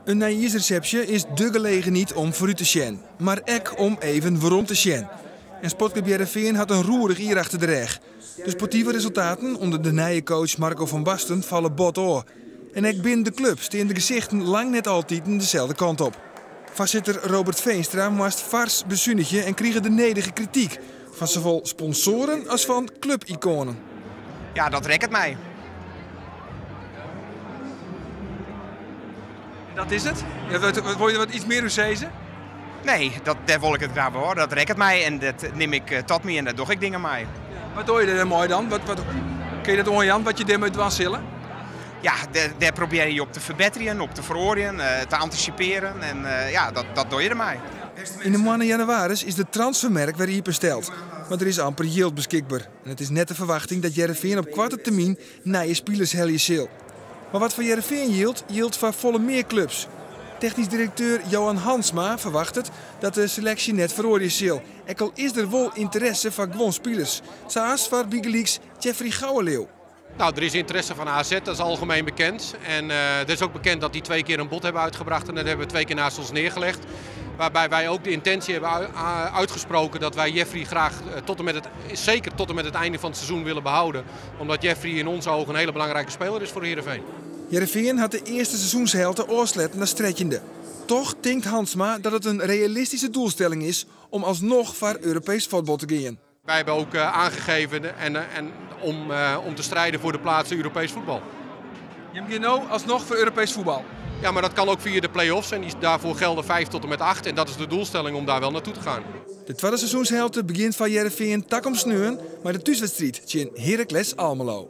In nijjiersresepsje is dé gelegenheid om foarút te sjen, mar ek om even werom te sjen. En Sportklup Hearrenfean hat in roerich jier achter de rêch. De sportive resultaten ûnder de nije coach Marco van Basten falle bot ôf. En ek binnen de klup stean de gesichten lang net altiten deselde kant op. Foarsitter Robert Veenstra moast fars besunigje en krige de nedige krityk fan sawol sponsoaren as fan klupikoanen. Ja, dat rekket my. En dat is it? Ja, wolle je wat iets mear oer sizze? Nee, dat, dêr wol ik it graach oer. Dat rekket my en dat nim ik tot my en dêr doch ik dingen mei. Wat doch je der mei dan? Wat, kin je dat oanjaan wat je dêrmei dwaan sille? Ja, dêr probearje je op te ferbetterjen, op te feroarjen, te antisipearjen en ja, dat doch je dermei. Yn de moanne jannewaris is de transfermerk wer iepensteld, mar der is amper jild beskikber. En it is net de ferwachting dat Hearrenfean op koarte termyn nije spilers helje sil. Mar wat foar Hearrenfean jildt, jildt foar folle mear klups. Technysk direkteur Johan Hansma ferwachtet dat de seleksje net feroarje sil, ek al is der wol ynteresse foar guon spilers, sa as foar bygelyks Jeffrey Gouweleeuw. Nou, er is interesse van AZ, dat is algemeen bekend. En er is ook bekend dat die twee keer een bod hebben uitgebracht en dat hebben we twee keer naast ons neergelegd. Waarbij wij ook de intentie hebben uitgesproken dat wij Jeffrey graag tot en met het, zeker tot en met het einde van het seizoen willen behouden. Omdat Jeffrey in onze ogen een hele belangrijke speler is voor Heerenveen. Hearrenfean hat de earste seizoenshelte ôfsletten as trettjinde. Toch tinkt Hansma dat it in realistyske doelstelling is om alsnoch foar Europeesk fuotbal te gean. Wij hebben ook aangegeven en om te strijden voor de plaats in Europees voetbal. Je gaat nu alsnog voor Europees voetbal? Ja, maar dat kan ook via de play-offs en daarvoor gelden 5 tot en met 8. En dat is de doelstelling om daar wel naartoe te gaan. De tweede seizoenshelte begint van Hearrenfean takom sneon, mei de thúswedstriid tsjin Heracles Almelo.